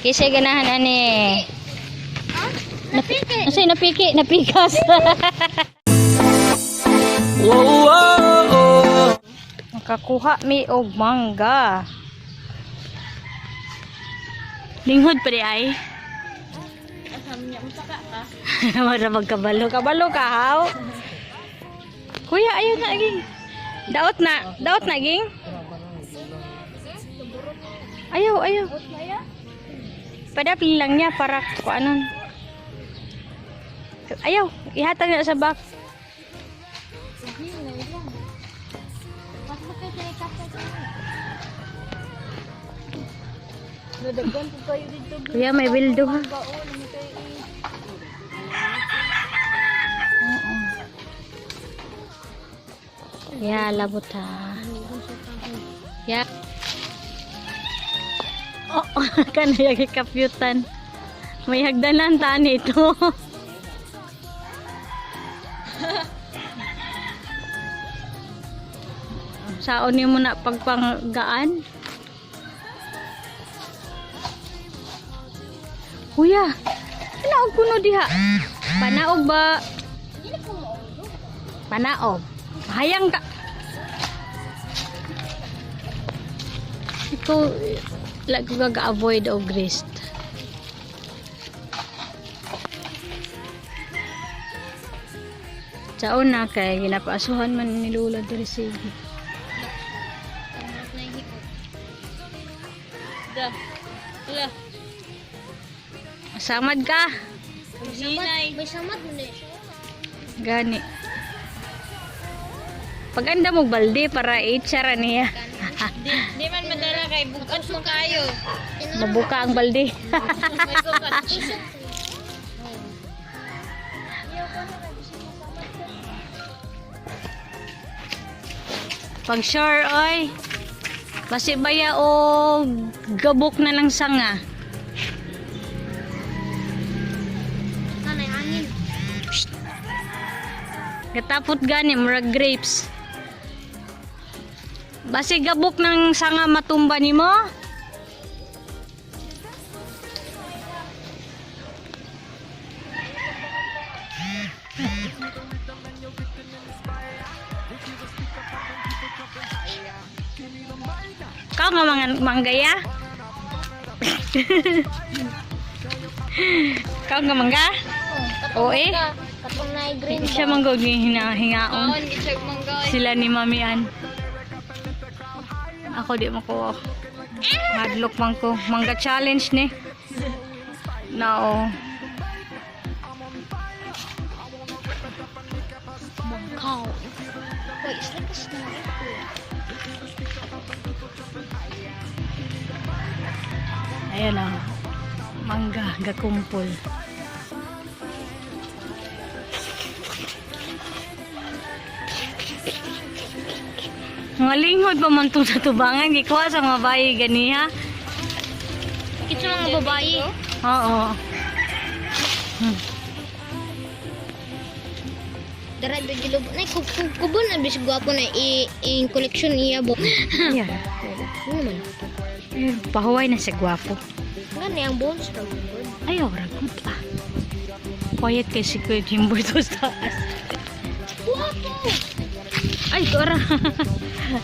Kisay ganahan ani. Ha? Napiki. Kasi napiki, napikas. Whoa, whoa, oh. Makakuha mi og mangga. Linghod pa di ay. Mara magkabalo. Kabalo ka, haw? Kuya, ayaw na, ging. Daot na. Daot na, ging. Ayaw, ayaw. Padapin lang niya para kung anon. Ayaw, ihatag na sa back. Kuya, may wildo ha. Oo. Ya, labot ha. Ya. Oh, kanaya gikapyutan. May hagdanan ta nito. Saon niyo muna pagpanggaan? Kuya, panaog kuno diha. Panaog ba? Panaog. Hayang ka. Ikaw, like ko gaga-avoid og grist. Sa una kay ginapaasuhan man ni Lola diri sige. Samad ka. May samad mo na eh. Gani. Pag-anda mo balde para itsara niya. Di man madala kay bukas mo kayo. Mabuka ang balde. Pag sure, oy. Basi baya o gabok na lang sanga. Tanay hangin. Gatapot gani murag grapes. Basi gabok ng sanga matumba nimo? Kau nga mga manggaya? Kau nga mangga? Oo eh. Katong na green. Siya manggod ni hinahingaon. Kaon gitsag mangga. Sila ni Mami Ann. Ako di makuha. Hadlok man ko. Mangga challenge ni. Nao. Bangkaw. Wait, it's like a snack. Ayan ang mangga gakumpol. Mga linghod pa man itong sa tubangan. Gikuha sa mga bayi ganiha. Kita mga babae. Oo. Dara do gilob. Nay kubon na bis gwapo na i in collection iya bo. Yeah. Ano man? Eh, pahuway na si gwapo. Gani ang bones ra gud. Ayaw, ragot ah. Quiet kay si Kuya Jimboy to sa taas. Gwapo. Ay, ora.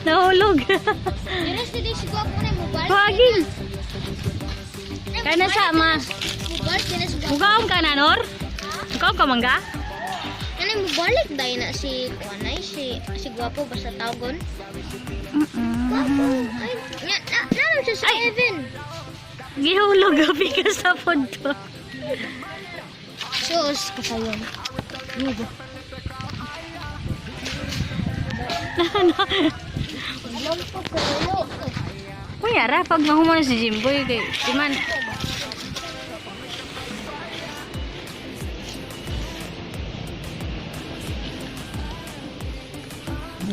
Nahulog. Dira si di si gwapo na mo balik. Pagin. Kana sa ma. Mo balik na si gwapo. Mukaon ka na, Nor? Mukaon ka mangga? Kana mo balik dai na si kuanay si si gwapo basta tawgon. Gwapo. Ay, nya na na siya sa Evan. Gihulog gabi ka sa punto. Sus, kasayon. Ano ba? Alam ko kayo. Kuya, ra, pag mahuman si Jimboy, kay, di man.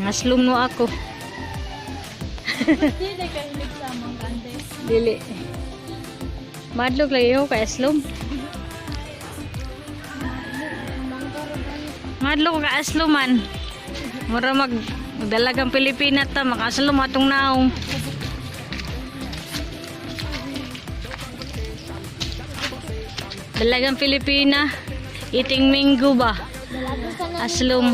Ngaslum no ako. Dili ka hilig sa mangga ante. Dili. Madlog lagi ako kay aslom. Madlog ka aslom man. Mura mag dalagang Pilipina ta makaslom atong naong. Dalagang Pilipina. Eating mango ba? Dalaga ka na. Aslom.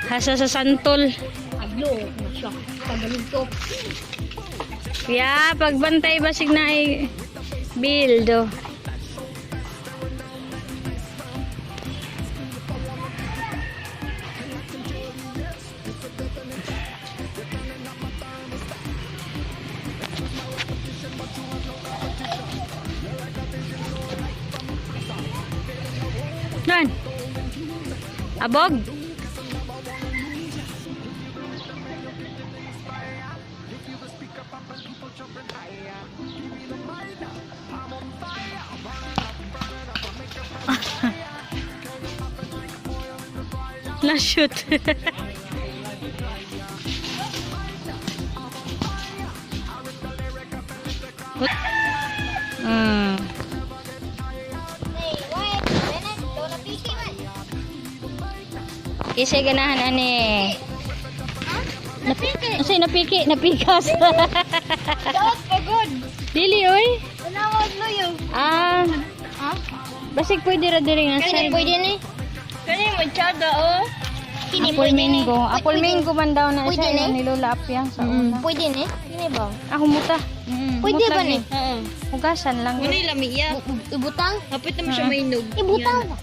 Hasa sa santol. Adlo, siya. Pagaling ko. Ya, pagbantay basig na ay build. Oh. Nan. Abog. Na shoot. Hey, why? Wala, wala piki man. Kisay ganahan ani. Ha? Napiki. Kasi napiki, napikas. Daot pagod. Dili oy. Wala ko luyo. Ah, Ha? basig pwede ra diri nga Kani side. pwede ni? Kani mo tsada oh. Kini Apple mango. Apple mango man daw na Pwede siya ni? ni Lola Apia sa una. Pwede ni? Kini ba? Ah, humuta. Pwede ba ni? Oo. Hugasan lang. Muna yung lami iya. Ibutang? Hapit naman siya may inog. Ibutang ba?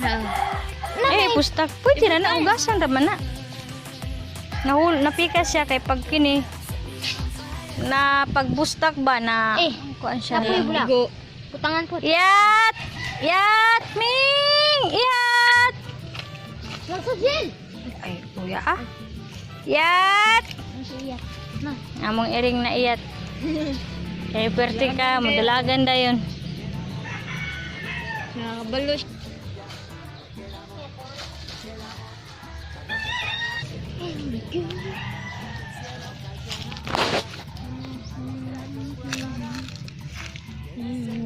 Na. Eh, pustak. Pwede ra na hugasan ra man na. Nahul, napikas siya kay pag kini na pagbustak ba na Eh, kuan siya. Napoy Na. bula. Igo. Butangan po. Iyat! Iyat! Ming! Iyat! Nasa jail. Ay, kuya ah. Iyat! Nasa iya. Na. Among iring na iyat. Kay pwerte ka, madalagan dayon. Nakakabalo siya.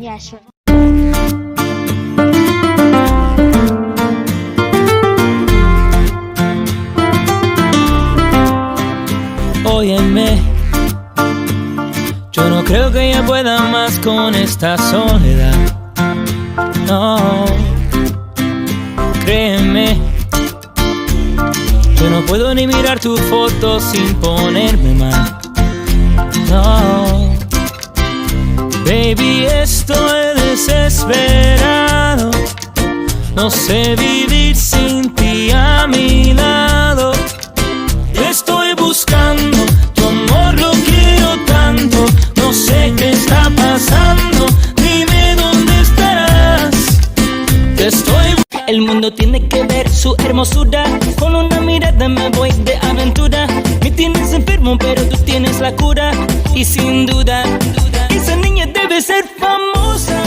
Yeah, sure. Óyeme, yo no creo que ella pueda más con esta soledad. No, créeme, yo no puedo ni mirar tu foto sin ponerme mal. No, baby, estoy desesperado. No sé vivir sin ti a mi lado. Estoy buscando, tu amor lo quiero tanto. No sé qué está pasando, dime dónde estarás. Te estoy. El mundo tiene que ver su hermosura. Con una mirada me voy de aventura. Me tienes enfermo, pero tú tienes la cura. Y sin duda, esa niña debe ser famosa.